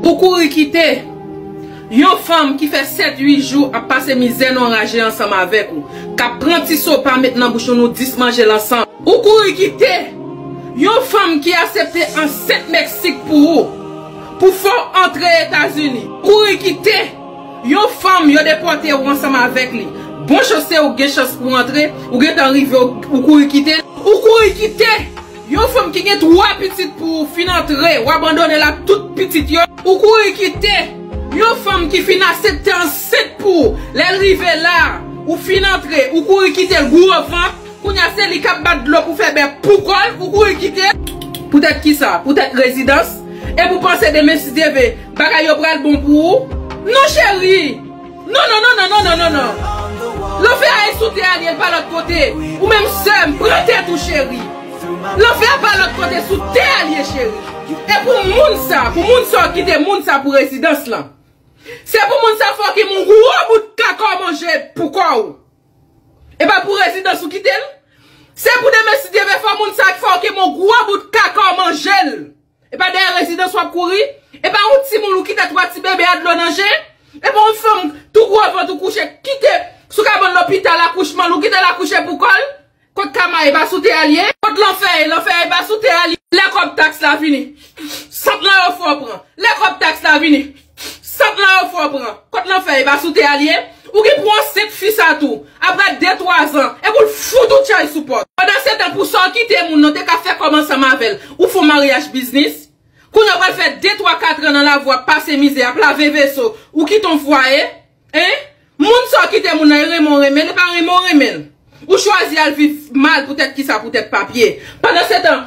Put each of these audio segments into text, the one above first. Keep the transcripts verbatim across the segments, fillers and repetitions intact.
Ou kouri kite yon fanm ki fè sèt uit jou ap pase mizè nan yon raje ansanm avèk ou, k ap pran ti sopa met nan bouch ou, nou dis manje l ansanm. Ou kouri kite yon fanm ki aksepte ansent Meksik pou ou, pou fè w antre Etazini. Ou kouri kite yon fanm yo depòte ou ansanm avèk li. Bon chans se ou gen chans pou antre, ou gentan rive, ou, ou kouri kite l. Ou kouri kite yon fanm ki gen twa pitit pou ou, fin antre, ou abandone l ak tout pitit yo. Ou kouri kite yon fanm ki fin aksepte ansent pou ou. Lè l rive la, ou fin antre, ou kouri kite l gwo vant. Kounye a se li k ap bat dlo pou fè bè pou kò l, ou kouri kite l. Poutèt kisa? Poutèt rezidans? E pou panse demen si Dye vle, bagay yo pral bon pou ou? Non, cheri! Non, non, non, non, non, non, non, non. Lanfè a e sou tè a li ye, l pa lòt kote. Ou menm sè m, pran tèt ou, cheri. Lanfè a pa lòt kote, sou tè a li ye, cheri. E pou moun sa, pou moun sa w kite moun sa pou rezidans lan. Se pou moun sa fè w kite yon gwo bout kaka w manje pou kò w. E pa pou rezidans ou kite l. Se pou demen si Dye vle fè moun sa ki fè w kite yon gwo bout kaka w manje l. E pa dèyè rezidans w ap kouri. E pa yon timoun ou kite twa ti bebe a dlo nan je. E pa yon fanm tou gwo vant ou kouche kite sou kabann lopital akouchman l, ou kite l akouche pou kò l. Kot kama e pa sou tè a li ye? Kot lanfè e? Lanfè e pa sou tè a li ye? Lè kòb taks la vini, sant lan yo fè w pran. Lè kòb taks la vini, sant lan yo fè w pran. Kot lanfè e pa sou tè a li ye? Ou gen pou ansent fi sa tou. Apre de twa zan, e pou l fout ou chay sou pòt. Pandan se tan pou sa w kite moun nan te ka fè kòb ansanm avè l. Ou fè w maryaj biznis. Kounye a w pral fè de twa katran nan lavi w ap pase mizè, ap lave veso. Ou kite yon fwaye. Hein? Moun sa w kite moun nan, e renmen w renmen l, e pa renmen w renmen l. Ou chwazi al viv mal poutèt kisa? Poutèt papye. Pandan se tan,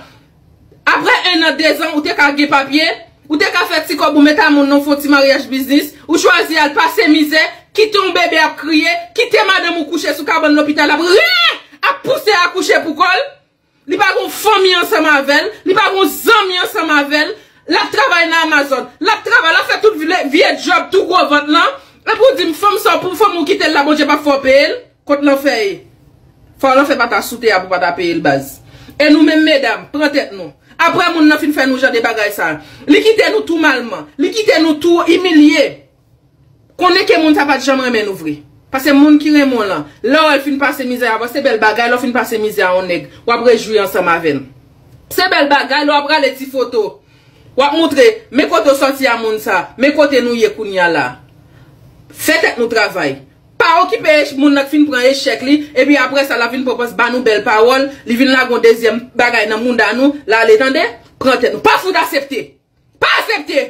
apre en an, de zan, ou te ka gen papye, ou te ka fè ti kòb ou met a moun nan, fè yon ti maryaj biznis, ou chwazi al pase mizè, kite yon bebe ap kriye, kite madanm ou kouche sou kabann lopital ap ren, ap pouse akouche pou kò l. Li pa gon fanmi ansanm avè l, li pa gon zanmi ansanm avè l. L ap travay nan Amazon, l ap travay, l ap fè tout vye, vye djòb tou gwo vant lan. Epi w di m fanm sa, pou fanm ou kite l la, Bondye p ap fè w peye l? Kot lanfè ye? Fò lanfè pa ta sou tè a pou pa ta peye l, baz. E nou menm medam, pran tèt nou. Apre moun nan fin fè nou jan de bagay sa, li kite nou tou malman, li kite nou tou imilye. Konnen ke moun sa pa t janm renmen nou vre. Paske moun ki renmen w lan, lè w wè l fin pase mizè avan, se bèl bagay, lè w fin pase mizè a yon nèg, w ap rejwi ansanm avè l. Se bèl bagay, lè w ap rale ti foto, w ap montre, men kote w sòti a moun sa, men kote nou ye kounye a la. Fè tèt nou travay. Pa okipe ech-, moun nan k fin pran echèk li, epi apre sa, l ap vin pran pòz ba nou bèl pawòl, li vin lage yon dezyèm bagay nan mounda nou, l ale, tande? Pran tèt nou. Pa fout aksepte. Pa aksepte.